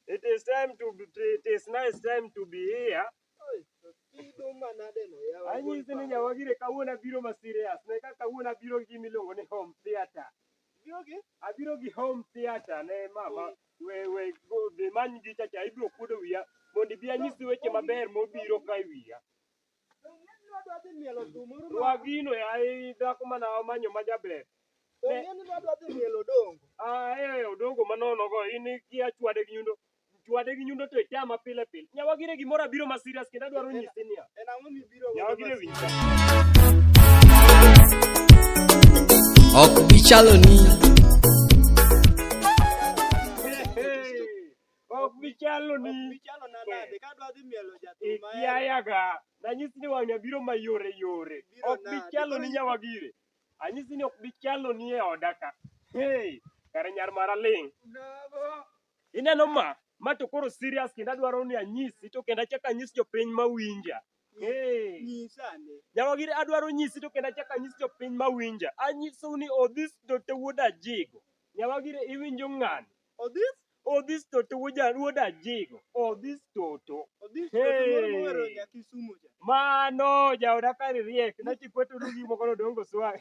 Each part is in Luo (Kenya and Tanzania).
It is time to be, it is nice time to be here. Kido manade no yawa. Anyisi ni nyawagire kawuono abiro ma serious. Ne kaka kawuono abiro gi gima iluongo ni home theater. Biro gi? Abiro gi home theater ne mama we we go dhi many gicha cha ibiro kuodo wiya mondo ibi anyisi weche maber mobiro ka e wiya. Ong'e ni wadwa dhi mielo thum moro ma. Rwak gino yaye dhako mana omanyo ma jaber. Ong'e ni wadwa dhi mielo odongo. Ah, eh, odongo manono go in ikia chwade gi nyundo. Chwade gi nyundo to ichama pile pile. Nyawagire gimoro abiro ma serious kendo adwaro nyisi niya. En ang'o mibiro godo? Nyawagire winj ka. Ok bi chalo ni Hey, Ok bi chalo Ok ni. bi chalo na nade ka adwa dhi mielo jathum mahero. Ikiayaga. Nanyisi ni wang'ni abiro ma yore yore. Biro Ok bi nade? chalo ni Koro nyawagire. Anyisi ni ok bi chalo ni e oda ka. Hey, kare nyar mara ling'. Ineno ma? Ma to koro serious kendo adwaro ni anyisi to kendo achak anyis jopiny mawinja. Hey. Nyisa ane. Nyawagire adwaro nyisi to kendo achak anyis jopiny mawinja. Anyisou ni Odhis Toto wuod Ajigo. Nyawagire iwinjo ng'ani. Odhis? Odhis Toto wuod Ajigo. Odhis Toto. Odhis toto moro mowero Hey. nya Kisumu cha. Mano jaoda kar riek. Nachikweto rugi moko nodongo swag.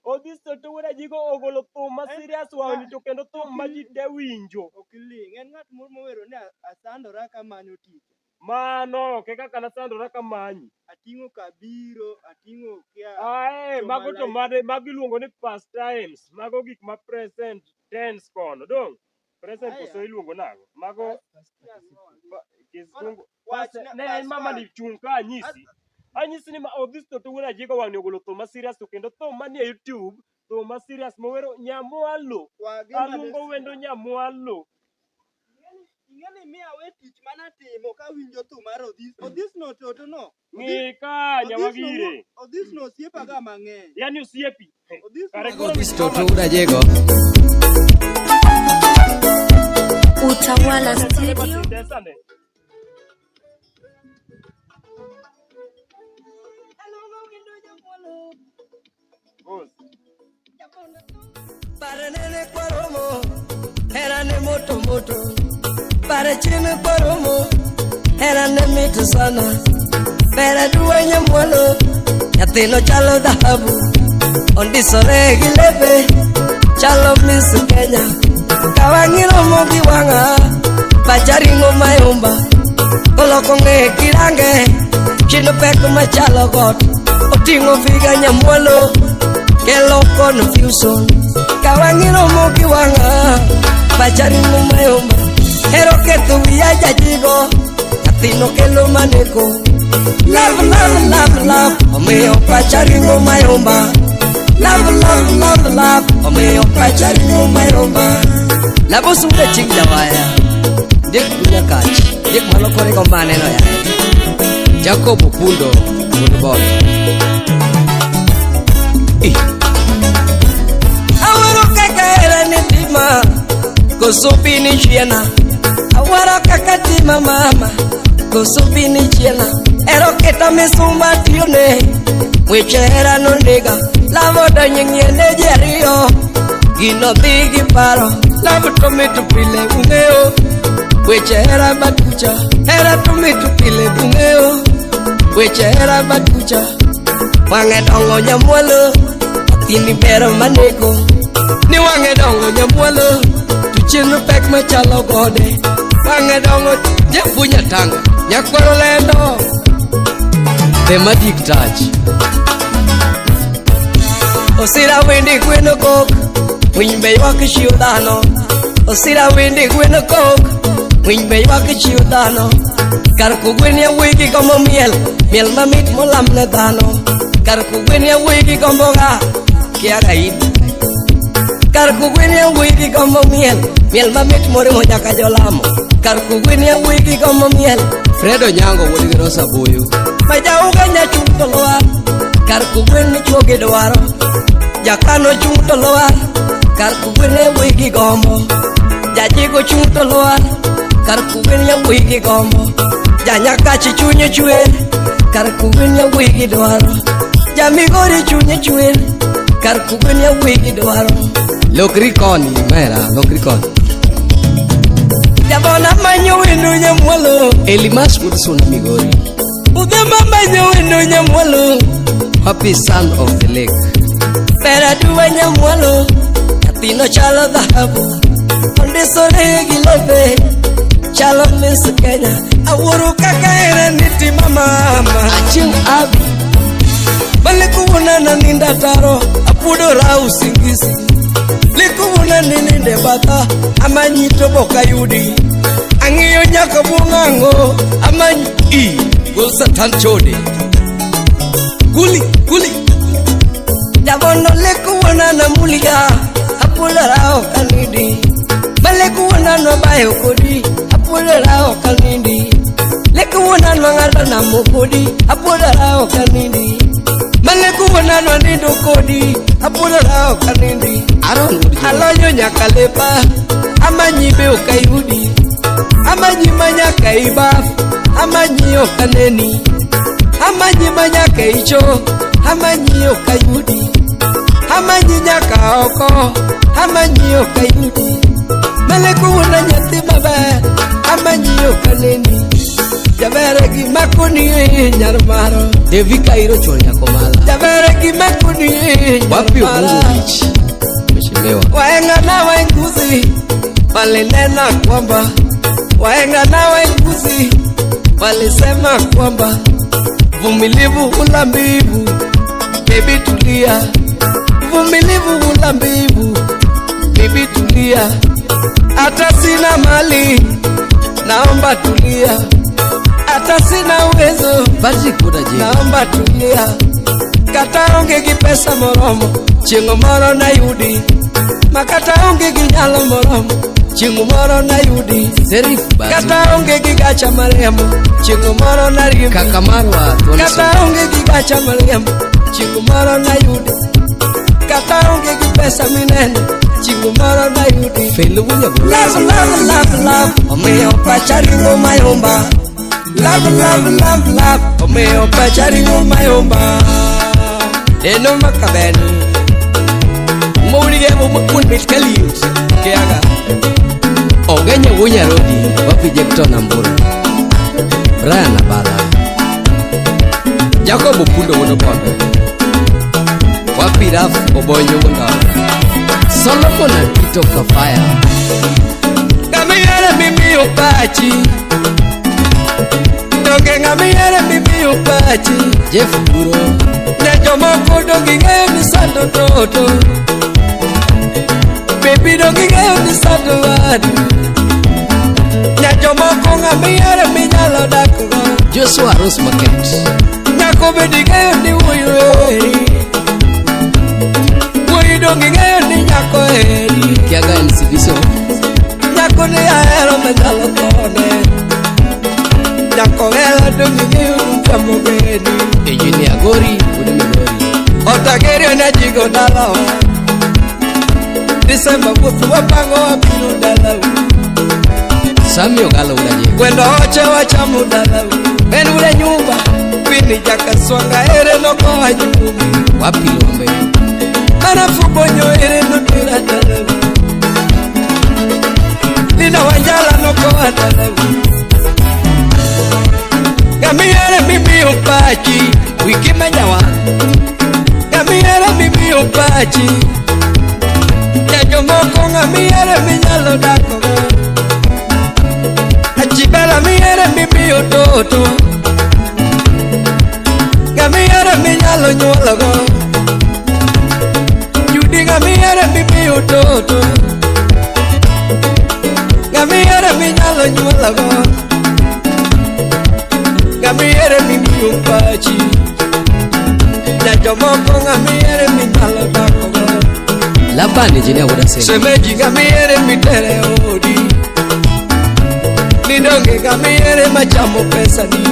Odhis Toto wuod Ajigo ogolo thum ma serious wang'ni to kendo thum ma ji te winjo. Ok iling'. En ng'at moro mowero ni asandora kamanyo tich. Mano ok e kaka nasandora kamanyi. Ating'o kabiro, ating'o kia. Ae, Jo mago to malaika. made, mago iluongo ni past times. Mago gik ma present tense kono. Dong, present Aya. koso iluongo nang'o? Mago kisungu. Wach Past- na- Ne en past mama one. ni chung' ka anyisi. Anyisi ni ma Odhis Toto wuod Ajigo wang'ni ogolo thum ma serious to kendo thum manie YouTube, thum ma serious mowero Nyamwalo. Wage mane Aluongo wendo Nyamwalo. Ing'e ni miya we tich manatimo kawinjo thum mar Odhis. Odhis no toto no. Ng'i ka Odhis no nyawagire. Odhis no osiepa ga mang'eny. Yaani osiepi. Odhis Kare no koro Odhis Toto wuod Ajigo. Utawala Studio. Desane. Aluongo wendo Nyamwalo. Boss. Pare nene kwaromo, hera ne moto moto. Pare chini kwaromo, hera ne mit sana. Pere duwa nyamwalo, nyathino chalo dhahabu. Ondisore gi lepe, chalo Miss Kenya. Ka wang'i romo gi wang'a, pacha ringo mayumba. Koloko ng'eye kirange, chino pek machalo got. Oting'o figa nyamwalo, kelo confusion. Ka wang'i romo gi wang'a, pacha ringo mayumba. Hero ketho wiya jajigo, nyathino kelo maneko. Love, love, love, love, omiyo pacha ringo mayumba. Love, love, love, love, omiyo pacha ringo mayumba. Labo sude chik jawaya, ndiek dunya kach, ndiek mano kore go maneno yaye. Jacob Opundo, wuod Boy. Ih. Awuoro kaka hera ni tima, koso pini chiena. Awuoro kaka tima mama, koso pini chiena. Ero keta misumba tiyone, weche hera nonega. Lavo donjo ng'iende ji ariyo, gino dhi gi paro. Lavo to mit pile ung'eyo, weche hera batucha. Hera to mit pile ung'eyo, weche hera batucha. Wang'e dongo nyamwalo, nyathini ber maneko. Ni wang'e dongo nyamwalo, to chien pek machalo gode. Wang'e dongo japuonj atanga, nyakwaro lendo. The magic touch. Osira wende gweno kok, winy be ywak chiw dhano. Osira wende gweno kok, winy be ywak chiw dhano. Kar kogwen yawuoyi gi gombo miel, miel mamit molam ne dhano. Kar kogwen yawuoyi gi gombo ga, kia ga in. Kar kogwen yawuoyi gi gombo miel, miel mamit moriwo nyaka jolamo. Kar kogwen yawuoyi gi gombo miel, Fred Onyango wuod gi Rosa Buyu. Majauga nyachung' to lwar, kar kogwen ni chwo gi dwaro. Jakano chung' to lwar, kar kogwen yawuoyi gi gombo. Jajigo chung' to lwar, kar kogwen yawuoyi gi gombo. Janyakachi chunye chwer, kar kogwen yawuoyi gi dwaro. Jamigori chunye chwer, kar kogwen yawuoyi gi dwaro. Lokri koni, mera, lokri koni. Jabona manyo wendo nyamwalo. Elimas Woodson Migori. Udhema manyo wendo nyamwalo. Happy son of the lake. Ber aduwa nyamwalo. Nyathino chalo dhahabu. Ondisore gi lepe. Chalo Miss Kenya. Awuoro kaka here niti mama. Achieng' Abi. Balikuona na ninda taro. Apuodora usingisi. Likuona ni ninde batha. Amanyi to bok ayudi. Ang'iyo nyaka bung'ang'o. Amanyi I. Gol Satan chode. Guli, guli. Jabono lekuona na muliga. Apuodora ok anindi. Malekuona no bayo kodi. Apuodora ok anindi. Lekuona no ng'ado namo kodi. Apuodora ok anindi. Malekuona no nindo kodi. Apuodora ok anindi. Aaron Wood Joe. Alonyo nyaka lepa. Amanyi be ok ayudi. Amanyi manyaka ibaf. Amanyi ok aneni. Amanyi manyaka icho. Amanyi ok ayudi. Amanyi nyaka oko. Amanyi ok ayudi. Melekuona nyathi maber. Amanyi ok aneni. Jaber gima koni nyar maro. Devi Kairo chuor nyakomala. Jaber gima koni nyar Wapi mara. Ubungo Beach. Umechelewa. Wahenga na waenguzi walinena kwamba, wahenga na waenguzi walisema kwamba vumilivu hula mbivu. Baby tulia, vumilivu hula mbivu. Baby tulia, hata sina mali, naomba tulia, hata sina uwezo, Patrick Wuod Ajeng. naomba tulia, kata onge gi pesa moromo, chieng' moro nayudi, ma kata onge gi nyalo moromo, chieng' moro nayudi, Serif Bazu. kata onge gi gacha mariembo, chieng' moro nariembi, Kaka marwa Thuon kata onge gi gacha mariembo, chieng' moro nayudi, kata onge gi pesa mineno, chieng' moro nayudi. Felu Wunyabula. Love, love, love, love, omiyo pacha ringo mayomba. Love, love, love, love, omiyo pacha ringo mayomba. Neno makabeni, Moulige mo kun mit kaliut. kiaga. Ogenye Wunyarodi. Wapi Jepton Amburu. Brian Abala. Jacob Okundo wuod Obondo. Wapi Raf Obonyo wuod Ndara. Solomon Atito Kafaya. Ng'ama ihero mimiyo pachi. Donge ng'ama ihero mimiyo pachi. Jeff Buro. Ne jomoko donge ing'eyo ni sando toto. Baby donge ing'eyo ni sando wadu. Ne jomoko ng'ama ihero minyalo dakgo. Joshua Rose Market. Nyako bende ing'eyo ni wuoyi oheri. Wuoyi donge ing'eyo ni nyako oheri. Kiaga NCBso. Nyako ni ahero manyalo thone. Nyako hera donge ing'eyo duka mogeni. Engineer Gori wuod Migori. Otagerio ne jigo dalawa. Disemba wuoth wapango wabiro dalau. Sami Ogalo wuod Ajeng. Gwendo oche wachamo dalau. Ben wuod Nyumba. Pini jakaswanga ere nokowa nyumi. Wapi Lombe. Barafu bonyo ere notera dalau. Lina Wanjala nokowa dalau. Ng'ama ihero mimiyo pachi. Wiki Menyawa. Ng'ama ihero mimiyo pachi. Ja jomoko ng'ama ihero minyalo dakgo. Achibela mihero mimiyo toto. Ng'ama ihero minyalo nyuologo. Judy ng'ama ihero mimiyo toto. Ng'ama ihero minyalo nyuologo. Ng'ama ihero mimiyo pachi. Ja jomoko ng'ama ihero minyalo dakgo. Laban Engineer wuod Asego. Semeji ng'ama ihero mitere odi. Nidonge ng'ama ihero machamo pesani.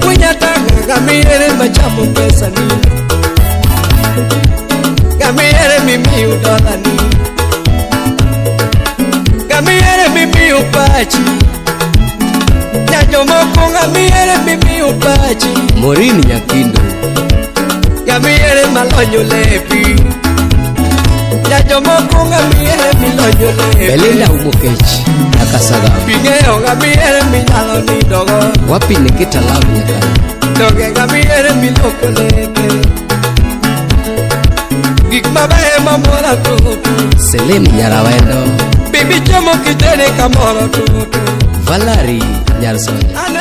Winyatanga ng'ama ihero machamo pesani. Ng'ama ihero mimiyo dolani. Ng'ama ihero mimiyo pachi. Nya jomoko ng'ama ihero mimiyo pachi. Morin Nyakindo. Ng'ama ihero malonyo lepi. Nya jomoko ng'ama ihero milonyo lepi. Belinda Umokech. Kasagam. Ing'eyo ng'ama ihero minyalo nindogo. Wapi Nikita Love Nyakana. Donge ng'ama ihero miloko leke. Gik mabeyo mamora tutu. Celine Nyarawendo. Bibi chiemo kitene kamoro tutu. Valerie Nyarsonya. An